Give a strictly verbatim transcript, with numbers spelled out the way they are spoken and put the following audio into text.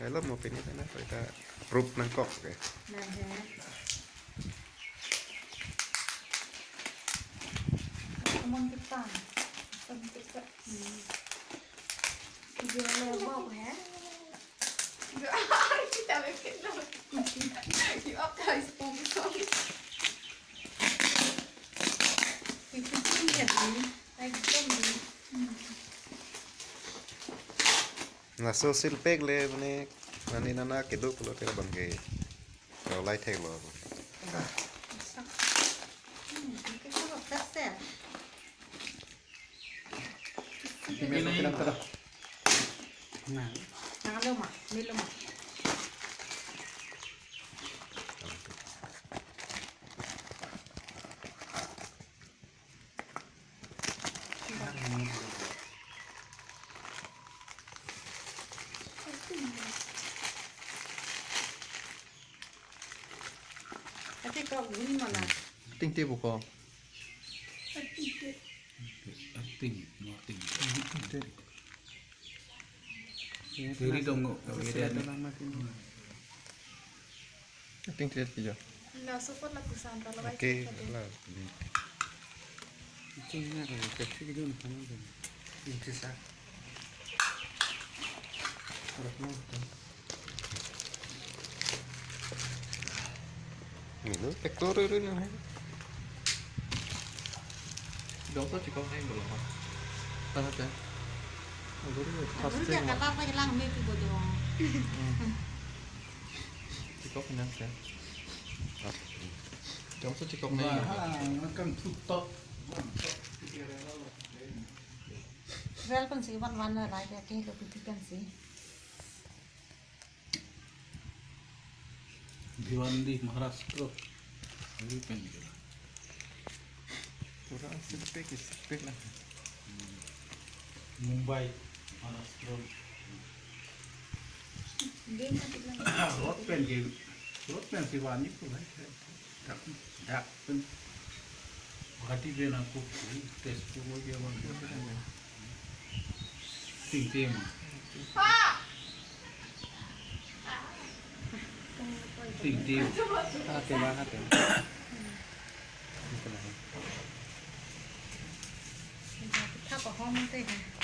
Hello, mo pini na, kita proof nangkok ke. Nah, ya. Teman kita. Teman kita. Hmm. Jual lewat ya. Kita bikin dong. Yuk, apa, sponsor? Itu pun ya, ini. Ekdom, ini. Hmm. Laso silpek le mane, mane nana kedo pulote abang ke. Kalau lai thek lo. Masak. Hmm, ini kan kalau fresh ya. Ini pinang tara. Nah. Nah, lo ma, ini lo ma. Ate ko guni mana? Ting te buko. Ating, no ating. Ting te. Diri dong, no. Ating te kijo. Laso apot lapuson ta lo. Oke, bai, la. Ting na ko, kecil gitu nih, kamu tuh. Inti sa. Harap mau tuh. Milo, tektor itu nih. Dokter chikok hai bolo. Tahan ya. Agur ya, first time. Agur ya, kata apa hilang, mati bodoh. Hmm. Chikok nang sa. Jongso chikok nang. Wah, makan tutok. Well, pensi wan wan na rai ya, ke lo piti pensi. Bhiwandi, Maharashtra. Ari pen gila. Pura silpek, silpek lah. Mumbai, Maharashtra. Road pen ke, road pen si wani pura. Dak, dak pen. Guwahati pen ako, Tezpur ho gaya wani. Ting te ma. Ting te. Hate ma, hate ma. Thak ko hom te ha.